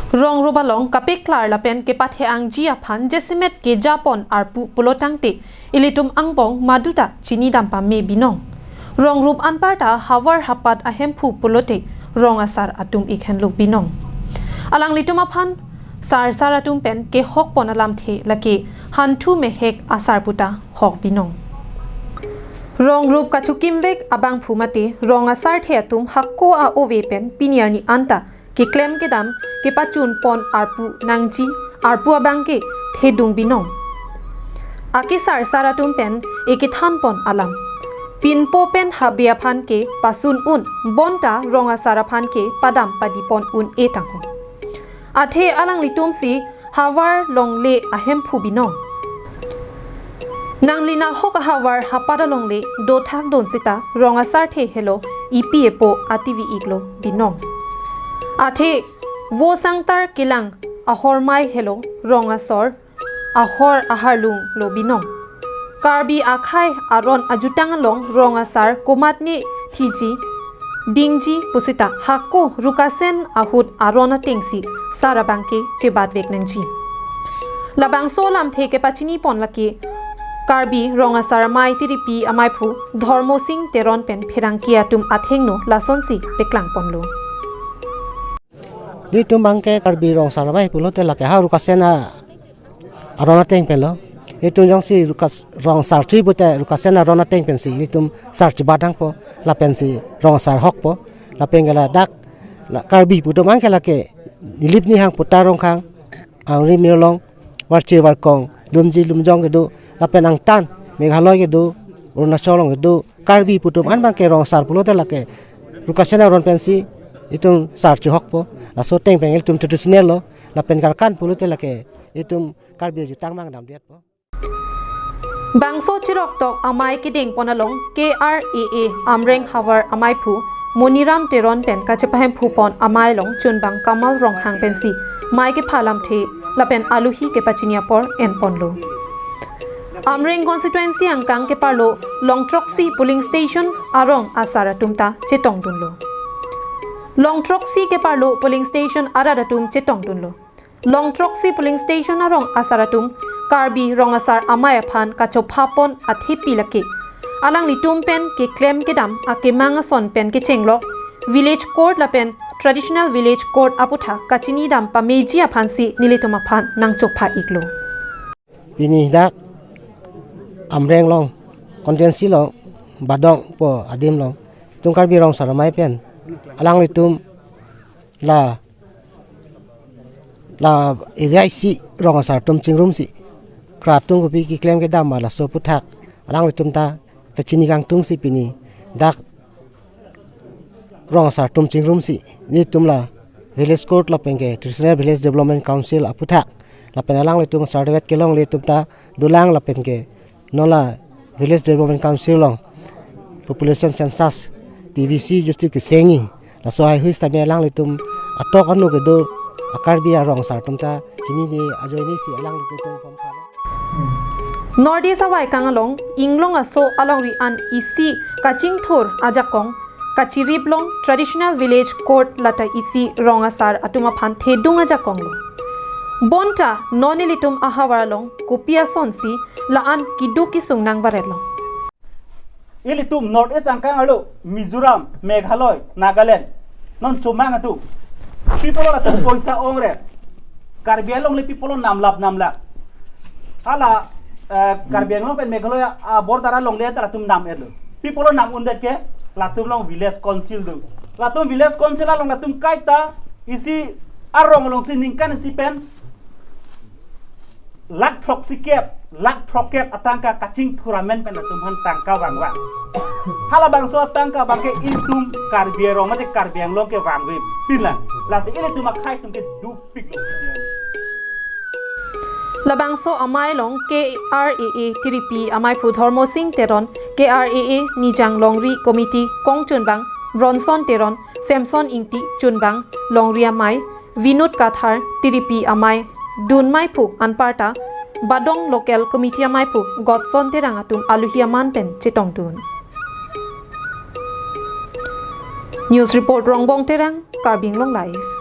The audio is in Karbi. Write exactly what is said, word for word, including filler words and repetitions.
Rong rup along kapeklar lapen kepathe-angji aphan jasemet kejapon arpu pulotangte ilitum angbong maduta chinidam pame binong. Rong rup anparta havar hapat ahemphu pulote rong asar atum ik henlo binong. Alanglitum aphan sarsar atum pen kehokpon alamthe lake hanthu mehek asar puta hok binong. Rong rup kachokimvek abangphu mate rong asarthe atum hako a-ove pen pini arni anta keklem kedam kepachunpon arpu nangji arpu abangke thedung binong. Akesarsar atum pen ekethanpon alam. Pinpo pen habe aphan ke pasun un bonta rong asar aphan ke padam padipon un-e tangho. Athe alanglitum si havar longle ahemphu binong. Nangli nahok ahavar hapat alongle dothak don seta rong asarthe helo ipi epo ativi iklo binong. Athe vo sangtar kelang ahormai helo rong asor ahor aharlung lo binong. Karbi akhei aron ajutang along rong asar komatne thiji dingji pusita hako Rukasen ahut aron atengsi sar abangke chebatvek nangji. Labangso alamthe kepachinipon lake Karbi Rong Asar Amei Tiripi Ameiphu Dhormo Sing Teron pen pherangke atum athengno lasonsi peklangponlo. Nelitum abangke Karbi Rong Asar Amei pulote lake ha Rukasen aron ateng penlo. Nelitum jongsi Rukas-, rong asar chui pute Rukasen aron ateng pensi nelitum sar chebat nangpo lapensi rong asar hokpo. Lapen ke ladak la Karbi pu atum abangke lake Nilip Nihang Puta Rongkhang, Angri Mir along, Warche Warkong, Lumji Lumjong kedo, lapen angtan Meghalaya kedo, Arunachal along kedo, Karbi pu atum an abangke rong asar pulote lake Rukasen aron pensi itum sar chehokpo. Laso ateng pen ilitum traditional lo, lapen karkan pulote lake itum Karbi ajutang mang damdetpo. Bangso chiroktok amei kedengpon along K R A A Amreng havar ameiphu Moniram Teron pen kachepahemphupon amei along chunbang Kamal Ronghang pensi mei kepha alamthe lapen aluhi kepachini apor enponlo. Amreng constituency angkang keparlo Longthroksi polling station arong asar atum ta chetongdunlo. Longthroksi keparlo polling station arat atum chetongdunlo. Longthroksi polling station arong asar atum Karbi Rong Asar Amei aphan kachophapon athepi lake alanglitum pen keklem kedam akemang ason pen kechenglok village court lapen traditional village court aputhak kachinidam pameji aphansi nelitum aphan nangchopha iklo. Pini dak Amreng along constituency along Badong pu adim along itum Karbi Rong Asar Amei pen alanglitum la, la area isi rong asar atum chingrumsi kratung kopi keklem kedam ma laso aputhak alanglitum ta kachini kangtungsi pini dak rong asar atum chingrumsi nelitum la village court lapen ke traditional village development council aputhak lapen alanglitum asar dewet kelongle atum ta dolang lapen ke non la village development council along population census T V C justi kesengji laso haihui sitame alanglitum atok anu kedo a-Karbi arong asar atum ta chinine ajoinesi alanglitum atum pamphalo. North East avaikang along inglong aso alongri an isi kachingthur ajakong kachirip along traditional village court lata isi rong asar atum aphan thedung ajakong lo. Bonta non ilitum ahavar along kopi asonsi la-an keduk kesung nangvaretlo. Ilitum North East angkang arlo Mizoram, Meghalaya, Nagaland, non chomang atum, pi apotlo latum poisa ongret. Karbi Anglong le pi apotlo namlap namlak. Hala, eh, Karbi Anglong pen Meghalaya, ah, border alongle ta latum nam-etlo. Pi apotlo nam undet ke latum along village council do. Latum village council along latum kaita isi arong alongsi ningkan isi pen lakh throksikep, lakh throkkep atangka kachingthur amen pen latum aphan tangka vangvang. Halabangso atangka abangke ilitum Karbi arong mate Karbi Anglong ke vangve pinlang. Lasi ilitum akhei atum ke dukpiklo. Labangso amei along K R A A Tiripi Ameiphu Dhormo Sing Teron, K R A A Nijang Longri Committee kongchunbang Bronson Teron, Samson Ingti chunbang Longri Amei, Vinod Kathar, Tiripi Amei, Dun Meiphu anparta Badong Local Committee Ameiphu Godson Terang atum aluhi aman pen chetongdun. News report Rongbong Terang, Karbi Anglong Live.